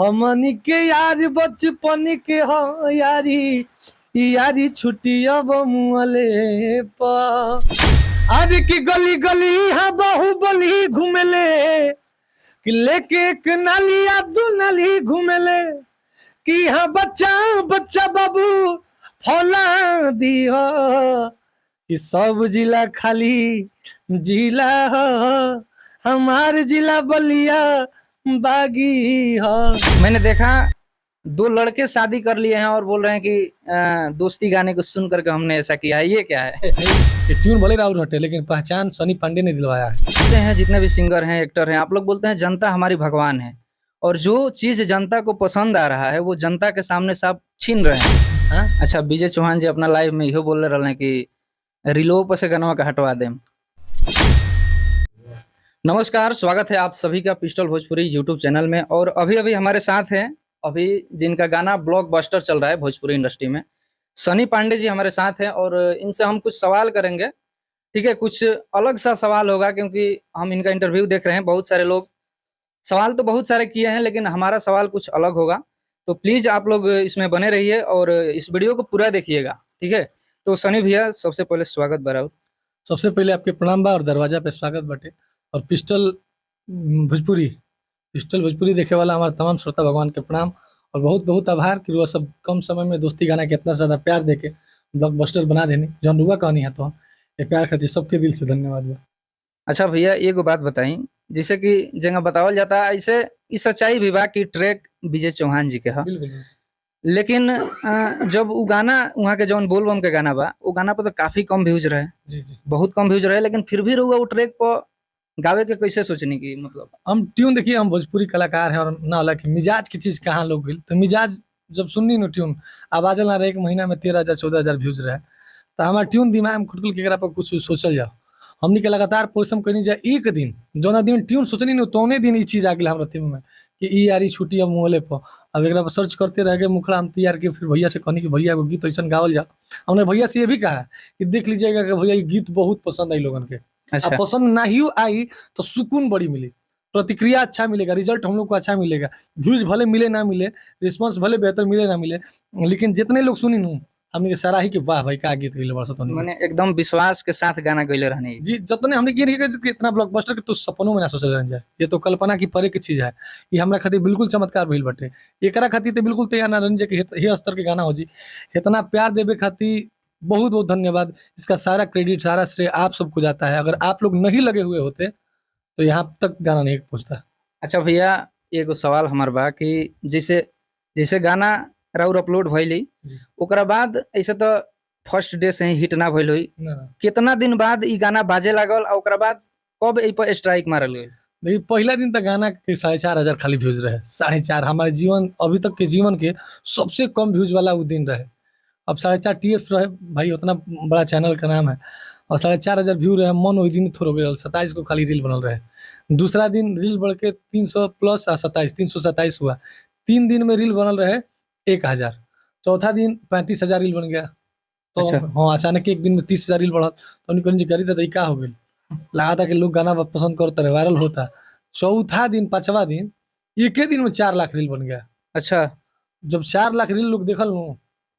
हमनी के यार बचपन के ह यारी, ई यारी छुटी अब मुअले प। अरे की गली गली हाँ बाहुबली घूमेले, कि लेके एक नाली या दू नाली घूमेले, कि हाँ बच्चा बच्चा बाबू फौला दिह, कि सब जिला खाली जिला ह, हमार जिला बलिया बागी ह। मैंने देखा दो लड़के शादी कर लिए हैं और बोल रहे हैं कि दोस्ती गाने को सुन करके हमने ऐसा किया है, ये क्या है? ये ट्यून भले राउर हटे लेकिन पहचान सनी पांडे ने दिलवाया है। बोलते हैं जितने भी सिंगर हैं, एक्टर हैं, आप लोग बोलते हैं जनता हमारी भगवान है, और जो चीज जनता को पसंद आ रहा है वो जनता के सामने सब छीन रहे हैं। हाँ? अच्छा, विजय चौहान जी अपना लाइव में इहो बोल रहे हैं कि रिलो पर से गनवा के हटवा दें। नमस्कार, स्वागत है आप सभी का पिस्टल भोजपुरी यूट्यूब चैनल में। और अभी अभी हमारे साथ हैं, अभी जिनका गाना ब्लॉकबस्टर चल रहा है भोजपुरी इंडस्ट्री में, सनी पांडे जी हमारे साथ हैं और इनसे हम कुछ सवाल करेंगे। ठीक है, कुछ अलग सा सवाल होगा क्योंकि हम इनका इंटरव्यू देख रहे हैं, बहुत सारे लोग सवाल तो बहुत सारे किए हैं लेकिन हमारा सवाल कुछ अलग होगा। तो प्लीज़ आप लोग इसमें बने रहिए और इस वीडियो को पूरा देखिएगा। ठीक है, तो सनी भैया सबसे पहले स्वागत बराउ। सबसे पहले आपके प्रणाम बा और दरवाजा पे स्वागत बटे। और पिस्टल भोजपुरी, पिस्टल भोजपुरी देखे वाला हमारे तमाम श्रोता भगवान के प्रणाम और बहुत बहुत आभार कि रुआ सब कम समय में दोस्ती गाना के इतना ज़्यादा प्यार देके ब्लॉकबस्टर बना देनी जौन रुआ कहानी है, तो ये प्यार खातिर सबके दिल से धन्यवाद बा। अच्छा भैया, एगो बात बताई, जैसे कि जगह बतावल जाता है ऐसे ई सच्चाई भी बा कि ट्रैक विजय चौहान जी के है, बिल्कुल। लेकिन जब उ गाना वहाँ के जौन बोलबम के गाना बा, उ गाना पर तो काफी कम व्यूज रहे। जी जी, बहुत कम व्यूज रहे, लेकिन फिर भी रहुआ उ ट्रैक पर गावे के कैसे सोचनी कि मतलब हम ट्यून देखिए, हम भोजपुरी कलाकार हैं और ना होला कि मिजाज की चीज़ कहाँ लोग गई, तो मिजाज जब सुननी न ट्यून आवाज ना रहे, एक महीना में 13,000 14,000 व्यूज रहे, तो हमारा ट्यून दिमाग में खुटकुल के एकरा पर कुछ सोचल जाओ। हमनी के लगातार परिश्रम करनी जाए, एक दिन जौना दिन ट्यून सोचनी न तौने दिन ई चीज़ आ गेल हमरा दिमाग में कि ई यारी छुट्टी अब मोहले पर। अब एकरा पर सर्च करते रह गए, मुखड़ा हम तैयार किए, फिर भैया से कहनी कि भैया एगो गीत ऐसा गावल जाओ। हमने भैया से ये भी कहा कि देख लीजिएगा कि भैया ये गीत बहुत पसंद आई लोगन के। अच्छा, अब पसंद नहीं आई तो सुकून बड़ी मिली, प्रतिक्रिया अच्छा मिलेगा, रिजल्ट हम लोग को अच्छा मिलेगा। व्यूज भले मिले ना मिले, रिस्पॉन्स भले बेहतर मिले ना मिले, लेकिन जितने लोग सुनी नू हमने के सराही कि वाह भाई का गीत गइले बरसत हमनी के। माने एकदम विश्वास के साथ गाना गइले रहने। जी, जितने हमने के कि इतना ब्लॉकबस्टर के तो सपनों में ना सोचल रह जाए, ये तो कल्पना की परे की चीज है। ये हमरा खातिर बिल्कुल चमत्कार भइल बटे, एकरा खातिर तो बिल्कुल तैयार ना रहनी जाए कि हे स्तर के गाना हो जी। इतना प्यार देवे खातिर बहुत बहुत धन्यवाद। इसका सारा क्रेडिट सारा श्रेय आप सबको जाता है। अगर आप लोग नहीं लगे हुए होते तो यहाँ तक गाना नहीं पहुँचता। अच्छा भैया, एगो सवाल हमार बा कि जैसे जैसे गाना राउर अपलोड भइली ओकरा बाद ऐसे तो फर्स्ट डे से ही हिट ना भइल होई, कितना दिन बाद ई गाना बाजे लागल और ओकरा बाद कब ए पर स्ट्राइक मारल गेल? देखिए, पहला दिन तक गाना के 4,500 खाली व्यूज रहे, 4.5 हमारे जीवन अभी तक के जीवन के सबसे कम व्यूज वाला वो दिन रहे। अब 4.5 TF रहे भाई, उतना बड़ा चैनल का नाम है, और 4,500 व्यू रहे। मन वही दिन थोड़ा गया, 27 को खाली रील बनल रहे। दूसरा दिन रील बढ़ के 300 प्लस आ 27, 327 हुआ। 3 दिन में रील बनल रहे 1,000, चौथा दिन 35,000 रील बन गया। तो अच्छा। हाँ, अचानक एक दिन में 30,000 रील बढ़ल। तो हमने कहनी गरीब दादा का हो गई, लगा था कि लोग गाना पसंद करते रहे, वायरल होता। चौथा दिन पांचवा दिन एक ही दिन में 4 लाख रील बन गया। अच्छा, जब 4 लाख रील लोग देखल नू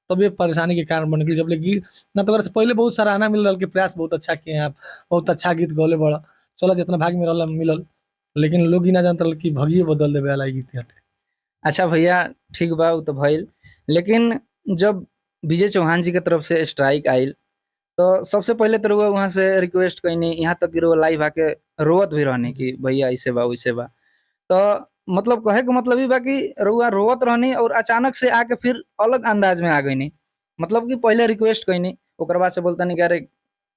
तब ये परेशानी के कारण बन गई। जब ले गीत ना तो से पहले बहुत सराहना मिल रहा कि प्रयास बहुत अच्छा किए हैं आप, बहुत अच्छा गीत गौले बड़ा, चलो जितना भाग में रहा मिलल, लेकिन लोग ही ना जानते रहे कि भगिए बदल देवे वाला गीत हटे। अच्छा भैया, ठीक बा उ तो भइल, लेकिन जब विजय चौहान जी के तरफ से स्ट्राइक आयल तो सबसे पहले तो रुआ वहाँ से रिक्वेस्ट कैनी, यहाँ तक कि रुआ लाइव आके रोवत भी रहनी कि भैया ऐसे बा वैसे बा, तो मतलब कहे के मतलब ई बा कि रुआ रोवत रहनी और अचानक से आके फिर अलग अंदाज में आ गईनी। मतलब कि पहले रिक्वेस्ट कैनी, ओकर बाद से बोलता नहीं कि अरे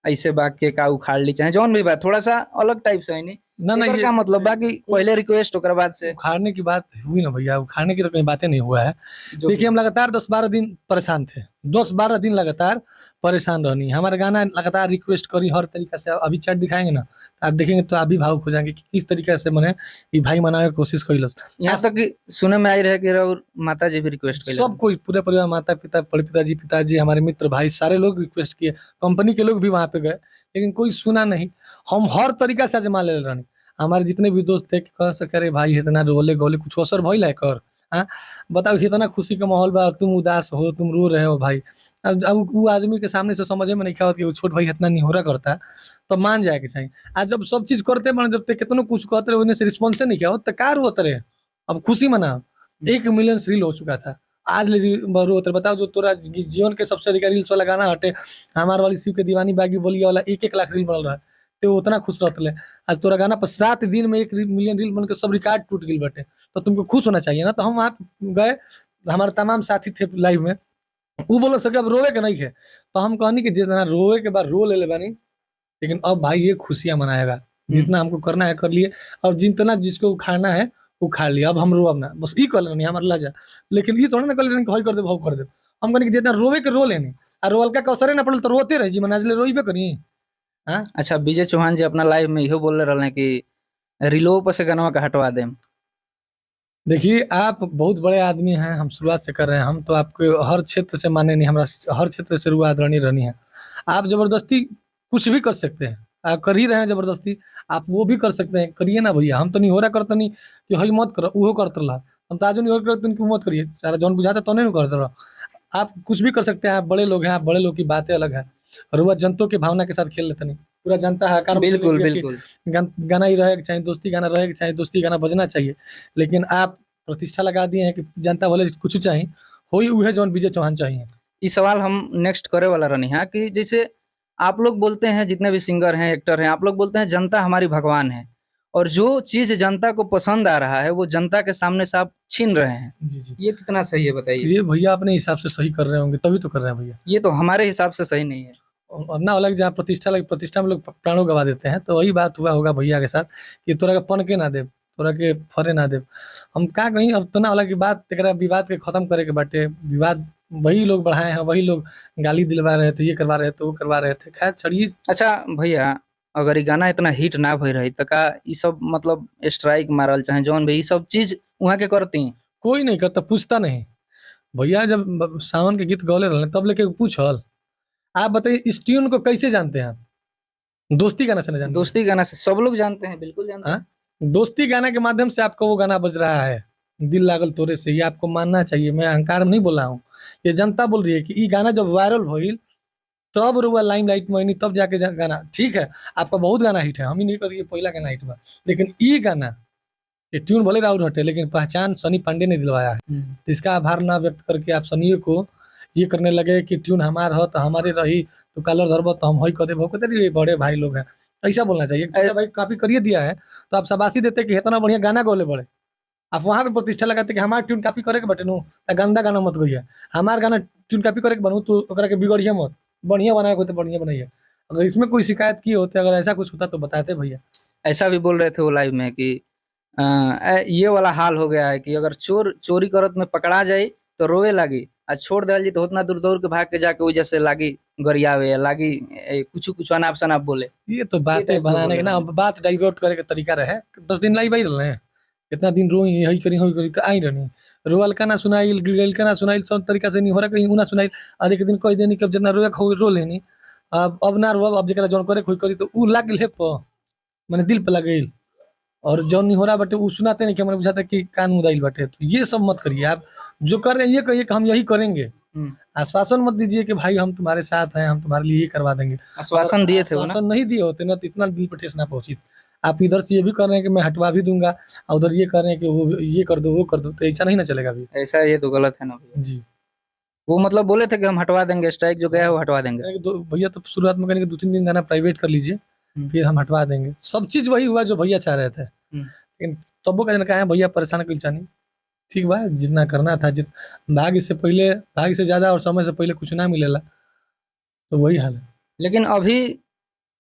ऐसे बा के का उखाड़ ली, चाहे जौन भी बा, थोड़ा सा अलग टाइप से आईनी। ना ना, एकर ये का मतलब बा कि पहले रिक्वेस्ट ओकर बाद से उखाड़ने की बात हुई ना भैया, उखाड़ने की तो कहीं बातें नहीं हुआ है। जो देखिए, हम लगातार 10-12 दिन परेशान थे, 10-12 दिन लगातार परेशान रहनी। हमारा गाना लगातार रिक्वेस्ट करी हर तरीका से। अभी चैट दिखाएंगे ना तो आप देखेंगे तो आप भी भावुक हो जाएंगे कि किस तरीका से मैंने ये भाई मनावे की कोशिश कैलस। यहाँ तक कि सुने में आई रहे कि और माता जी भी रिक्वेस्ट कैले। सब कोई, पूरे परिवार, माता पिता, बड़े पिताजी, पिताजी, हमारे मित्र भाई, सारे लोग रिक्वेस्ट किए, कंपनी के लोग भी वहाँ पे गए, लेकिन कोई सुना नहीं। हम हर तरीका से आजमा ले रहनी। हमारे जितने भी दोस्त थे कह सके अरे भाई इतना रोले गोले कुछ असर भइल है कर, हाँ बताओ कितना खुशी का माहौल बा और तुम उदास हो, तुम रो रहे हो भाई। अब वो आदमी के सामने से समझे में नहीं आवत कि वो छोट भाई इतना निहोरा करता, तो मान जाए के चाहिए। आज जब सब चीज करते मन, जब ते कितनो कुछ कहते रहे उन्हें से रिस्पॉन्स नहीं किया तो का रोत रहे, अब खुशी मना। 1 मिलियन रील हो चुका था आज ले रोत रहे। बताओ जो तोरा जीवन के सबसे अधिक रील्स वाला गाना हटे हमार वाली शिव के दीवानी बागी बोलिया वाला 1-1 लाख रील बनल रहा, तो उतना खुश रहते। आज तोरा गाना पर 7 दिन में 1 मिलियन रील बन के सब रिकॉर्ड टूट गई बटे, तो तुमको खुश होना चाहिए ना। तो हम वहाँ गए, हमारे तमाम साथी थे लाइव में, वो बोल सके अब रोवे के नहीं है, तो हम कहनी कि जितना रोवे के बाद रो ले ले बानी, लेकिन अब भाई ये खुशियां मनाएगा, जितना हमको करना है कर लिए, और जितना जिसको उखाड़ना है उखाड़ लिया, अब हम रोब ना, बस ई कर लेनी हमारे लाजा। लेकिन ये थोड़ा ना कर लेनी हई कर दे भाव कर दे, हम कहनी कि जितना रोवे के रो लेनी, और रोवल का अवसरे ना पड़ल तो रोते रही जी, मनाजले रोइबे करी। हाँ अच्छा, विजय चौहान जी अपना लाइव में इहो बोल रहे हैं कि रिलो पर से गनवा के हटवा देम। देखिए आप बहुत बड़े आदमी हैं, हम शुरुआत से कर रहे हैं, हम तो आपके हर क्षेत्र से माने नहीं, हमारा हर क्षेत्र से रुआ आदरणीय रहनी है। आप जबरदस्ती कुछ भी कर सकते हैं, आप कर ही रहे हैं जबरदस्ती, आप वो भी कर सकते हैं, करिए ना भैया। हम तो नहीं हो रहा करते नहीं कि हई मत करो, वो करते रहा, हम तो आज नहीं हो करते कि मत करिए, सारा जौन बुझाता तो नहीं करते रहा। आप कुछ भी कर सकते हैं, आप बड़े लोग हैं, आप बड़े लोग की बातें अलग है, और वह जनता की भावना के साथ खेल लेते नहीं, पूरा जनता है। बिल्कुल बिल्कुल, गाना ही रहे चाहे दोस्ती गाना रहे चाहे दोस्ती गाना बजना चाहिए, लेकिन आप प्रतिष्ठा लगा दिए हैं कि जनता बोले कुछ चाहिए हो ही उहे जौन विजय चौहान चाहिए। इस सवाल हम नेक्स्ट करे वाला रहनी है कि जैसे आप लोग बोलते हैं, जितने भी सिंगर हैं एक्टर हैं, आप लोग बोलते हैं जनता हमारी भगवान है, और जो चीज जनता को पसंद आ रहा है वो जनता के सामने से आप छीन रहे हैं। जी जी, ये कितना सही है बताइए? ये भैया अपने हिसाब से सही कर रहे होंगे तभी तो कर रहे हैं भैया, ये तो हमारे हिसाब से सही नहीं है। और ना अलग जहाँ प्रतिष्ठा लगे, प्रतिष्ठा में लोग प्राणों गवा देते हैं, तो वही बात हुआ होगा भैया के साथ कि तोरा के पन के ना दे, तोरा के फरे ना दे। हम का कहीं अब तो ना अलग की बात, एकरा विवाद के खत्म करे के बाटे, विवाद वही लोग बढ़ाए हैं, वही लोग गाली दिलवा रहे थे, ये करवा रहे थे, वो करवा रहे थे, खैर छड़िए। अच्छा भैया, अगर ये गाना इतना हिट ना भई रही तो का ये सब मतलब स्ट्राइक मारल चाहे जौन भी ये सब चीज वहाँ के करती? कोई नहीं करता, पूछता नहीं भैया। जब सावन के गीत गौले रहे तब लेके पूछल। आप बताइए इस ट्यून को कैसे जानते हैं आप? दोस्ती गाना से ना जानते? दोस्ती गाना से सब लोग जानते हैं, बिल्कुल जानते हैं। दोस्ती गाना के माध्यम से आपका वो गाना बज रहा है, दिल लागल तोरे से, ये आपको मानना चाहिए। मैं अहंकार नहीं बोल रहा हूँ, ये जनता बोल रही है कि ये गाना जब वायरल भइल तब रुआ लाइम लाइट में आइनी, तब जाके गाना ठीक है। आपका बहुत गाना हिट है, हम ही नहीं करिए पहला गाना हिट बा, लेकिन ये गाना ये ट्यून भले राउर हटे लेकिन पहचान सनी पांडे ने दिलवाया है। इसका आभार ना व्यक्त करके आप सनी को ये करने लगे कि ट्यून हमार हो तो हमारे रही, तो कलर धरब तो हम हई कर देब, कहते बड़े भाई लोग हैं, ऐसा बोलना चाहिए। छोटा भाई काफी करिए दिया है तो आप शाबाशी देते कि इतना बढ़िया गाना गोले बड़े, आप वहाँ पे प्रतिष्ठा लगाते कि हमार ट्यून कापी करे के बटे नु, गंदा गाना मत गइया, हमार गाना ट्यून कापी करे के बनू तो ओकरा के बिगड़िए मत, बढ़िया बनाए को तो बढ़िया बनाइए। अगर इसमें कोई शिकायत की होते, अगर ऐसा कुछ होता तो बताते भैया। ऐसा भी बोल रहे थे वो लाइव में कि ये वाला हाल हो गया है कि अगर चोर चोरी करत में पकड़ा जाए तो रोवे लागी, आ छोड़ दिया जी तो उतना दूर दौड़ के भाग के जाके वजह से लागी गरियावे लागी कुछ कुछ अनाप शनाप बोले। ये तो बातें बनाने के ना, बात डाइवर्ट करे के तरीका रहे। 10 दिन लाई भाई रहे, कितना दिन रोई यही करी होई करी तो आई रहनी, रोवल का ना सुनाइल, गिरल का ना सुनाइल, सब तरीका से नहीं हो रहा कहीं ना सुनाइल। और एक दिन कह देनी कि अब जितना रोया खो रो लेनी, अब ना रोब, अब जरा जौन करे खोई करी तो उ लाग गेल प माने दिल पे लग गई, और जौन नहीं हो रहा बटे उ सुनाते नहीं कि हमारे बुझाता कि कान मुदाइल बटे। तो ये सब मत करिए, आप जो कर रहे हैं ये कहिए कि हम यही करेंगे, आश्वासन मत दीजिए कि भाई हम तुम्हारे साथ हैं, हम तुम्हारे लिए ये करवा देंगे। आश्वासन दिए थे, आश्वासन नहीं दिए होते ना तो इतना दिल पर ठेस ना पहुंची। आप इधर से ये भी कर रहे हैं कि मैं हटवा भी दूंगा, और उधर ये कर रहे हैं कि वो ये कर दो वो कर दो, तो ऐसा नहीं ना चलेगा अभी। ऐसा ये तो गलत है ना भैया जी। वो मतलब बोले थे कि हम हटवा देंगे, स्ट्राइक जो गया है वो हटवा देंगे। भैया तो शुरुआत में कहेंगे 2-3 दिन गाना प्राइवेट कर लीजिए फिर हम हटवा देंगे। सब चीज वही हुआ जो भैया चाह रहे थे, लेकिन तबो का कहा भैया परेशान कर चाहनी, ठीक बा जितना करना था, जित भाग्य से पहले, भाग्य से ज्यादा और समय से पहले कुछ ना मिलेला, तो वही हाल है। लेकिन अभी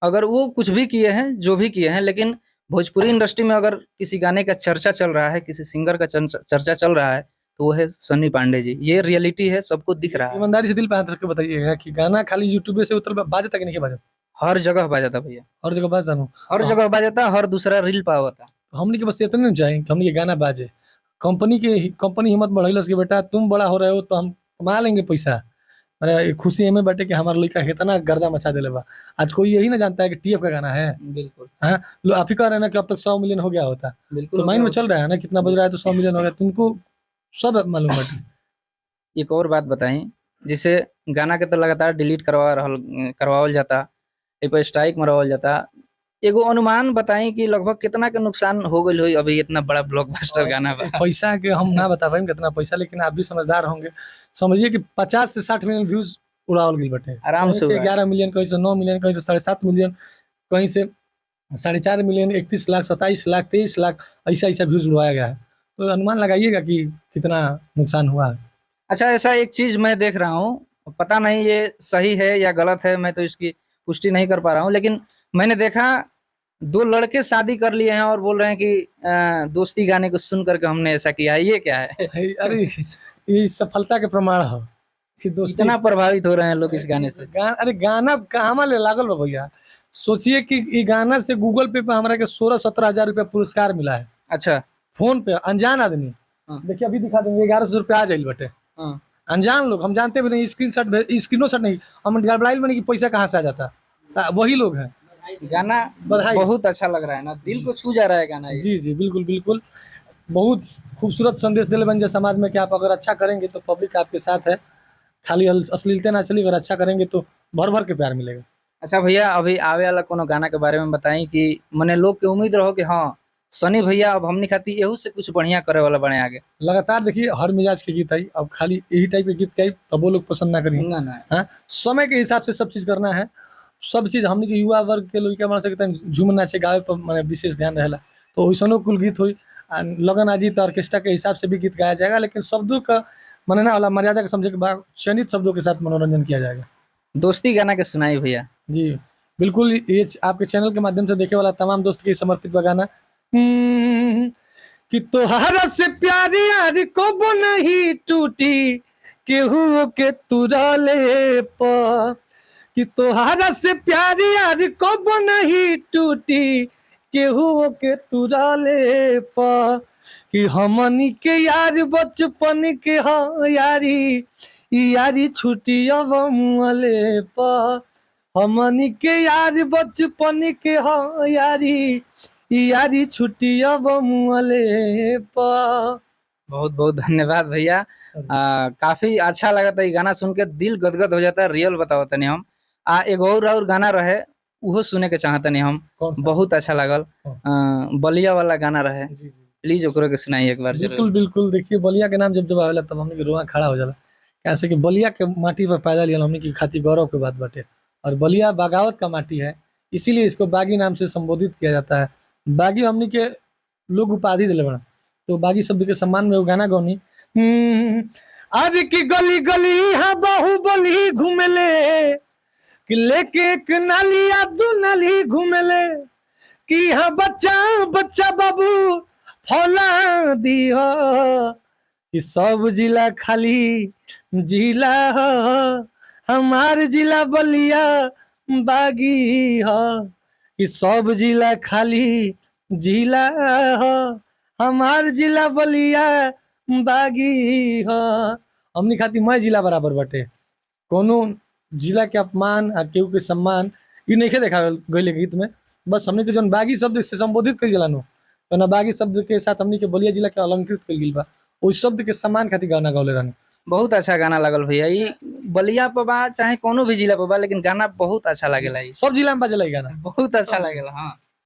अगर वो कुछ भी किए हैं जो भी किए हैं, लेकिन भोजपुरी इंडस्ट्री में अगर किसी गाने का चर्चा चल रहा है, किसी सिंगर का चर्चा चल रहा है, तो वो है सनी पांडे जी। ये रियलिटी है, सबको दिख रहा है। ईमानदारी से दिल पे हाथ रख के बताइएगा कि गाना खाली यूट्यूब से उतर बाजता कि नहीं बाजता? हर जगह बाजता भैया, हर जगह बाजता, हर जगह बाजता, हर दूसरा रील पावता। हमने के बस इतने नहीं चाहिए कि हमने के गाना बाजे। कंपनी हिम्मत बढ़ैलस कि बेटा तुम बड़ा हो रहे हो तो हम कमा लेंगे पैसा। अरे खुशी एमे बाटे कि हमारा लड़का इतना गर्दा मचा देले बा, आज कोई यही ना जानता है कि टीएफ का गाना है। बिल्कुल हाँ, लो आप ही कह रहे हैं ना कि अब तक 100 मिलियन हो गया होता। बिल्कुल तो माइंड में चल रहा है ना कितना बज रहा है तो 100 मिलियन हो गया। तुमको सब मालूम बाटे। एक और बात बताई, जैसे गाना के तो लगातार डिलीट करवा रहल करवावल जाता, ए पर स्ट्राइक मरवावल जाता, एगो अनुमान बताई कि लगभग कितना के नुकसान हो गइल होई अभी इतना बड़ा ब्लॉकबस्टर गाना बा? पैसा के हम ना बता पाएम कितना पैसा, लेकिन आप भी समझदार होंगे, समझिए कि 50 से 60 मिलियन व्यूज उड़ावल गइल बाटे। आराम से कहीं से उड़ा। 11 मिलियन, कहीं से 9 मिलियन, कहीं से 7.5 मिलियन, कहीं से 4.5 मिलियन, 31 लाख, 27 लाख, 23 लाख, ऐसा ऐसा व्यूज उड़वाया गया है। तो अनुमान लगाइएगा कि कितना नुकसान हुआ है। अच्छा, ऐसा एक चीज मैं देख रहा हूँ, पता नहीं ये सही है या गलत है, मैं तो इसकी पुष्टि नहीं कर पा रहा हूँ, लेकिन मैंने देखा 2 लड़के शादी कर लिए हैं और बोल रहे हैं कि दोस्ती गाने को सुन करके हमने ऐसा किया है, ये क्या है? अरे ये सफलता के प्रमाण है कि दोस्ती इतना प्रभावित हो रहे हैं लोग इस गाने से। अरे गाना कहाँ ले लागल बा भैया, सोचिए कि ये गाना से गूगल पे पे हमरा के 16-17 हजार रुपया पुरस्कार मिला है। अच्छा। फोन पे अनजान आदमी, देखिए अभी दिखा देंगे, 1100 रुपया आ जाइल बटे। अनजान लोग, हम जानते भी नहीं, स्क्रीन शॉट नहीं, हम घबराइल बने कि पैसा कहाँ से आ जाता, वही लोग हैं। गाना बधाई। बहुत अच्छा लग रहा है ना, दिल को छू जा रहा है गाना ये। जी जी बिल्कुल बिल्कुल, बहुत खूबसूरत संदेश दिले बन जाए समाज में कि आप अगर अच्छा करेंगे तो पब्लिक आपके साथ है, खाली अश्लीलता ना चली, अगर अच्छा करेंगे तो भर भर के प्यार मिलेगा। अच्छा भैया, अभी आवे वाला कोनो गाना के बारे में बताई कि मने लोग के उम्मीद रहो कि हाँ सनी भैया अब हमनी खातिर एहू से कुछ बढ़िया करे वाला बने आगे। लगातार देखिए हर मिजाज के गीत आई, अब खाली यही टाइप के गीत आई तब वो लोग पसंद ना करिए। ना ना। हाँ, समय के हिसाब से सब चीज करना है, सब चीज हमनी के युवा वर्ग के लोग के हमारा सबके झूम नाचे गावे पर माने विशेष ध्यान रहेला, तो वैसनो कुल गीत हुई लगन आजी तो ऑर्केस्ट्रा के हिसाब से भी गीत गाया जाएगा, लेकिन शब्दों का मने ना वाला मर्यादा के समझे के बाद चयनित शब्दों के साथ मनोरंजन किया जाएगा। दोस्ती गाना के सुनाई भैया। जी बिल्कुल, ये आपके चैनल के माध्यम से देखे वाला तमाम दोस्त के समर्पित बा गाना। कि तोहरा से प्यार यार कबो नहीं टूटी केहू के तुरले पर, कि तोहरा से प्यार यार कबो नहीं टूटी केहू के तुरले पर, कि हमनी के यार बचपन के ह यारी, यारी छुटी अब मुअले पर, हमनी के यार बचपन के ह यारी, यारी छुट्टी अब मुअले पर। बहुत बहुत धन्यवाद भैया, काफी अच्छा लगा था ये गाना सुन के, दिल गदगद हो जाता है, रियल बताओ तनी हम। एगो और गाना रहे उहो सुने के चाहतनी हम, कौन सा? बहुत अच्छा लागल, बलिया वाला गाना रहे, जी जी प्लीज ओकरो के सुनाई एक बार बिल्कुल जरूर। बिल्कुल, देखिए बलिया के नाम जब जब आवेला तब हमनी के रोआ खड़ा हो जाला, कैसे कि बलिया के माटी पर पैदा लियल हमनी के खातिर गौरव के बात बाटे, और बलिया बगावत का माटी है, इसीलिए इसको बागी नाम से संबोधित किया जाता है। बागी हमनी के लोग उपाधि दिले बड़ा, तो बागी शब्द के सम्मान में वो गाना गौनी। आज की गली गली हाँ बाहुबली घूमले, कि लेके एक नाली या दू नाली घूमले, कि हाँ बच्चा बच्चा बाबू फौला दिह, कि सब जिला खाली जिला ह, हमार जिला बलिया बागी ह, कि सब जिला खाली जिला ह, हमार जिला बलिया बागी ह। हमनी खातिर मैं जिला बराबर बाटे, कोनो जिला के अपमान आ केहू के सम्मान ई नइखे देखा गइल गीत में, बस हमनी के जौन बागी शब्द से संबोधित कइल जाला नु, तो ना बागी शब्द के साथ हमनी के बलिया जिला के अलंकृत कइल गेल बा, ओइ शब्द के सम्मान खातिर गाना गौले रहनी। बहुत अच्छा गाना लगल भैया, ई बलिया पर बा चाहे कोनो भी जिला पर बा, लेकिन गाना बहुत अच्छा लागेला ई। सब जिला में बजेला ई गाना, बहुत अच्छा लागेला। हाँ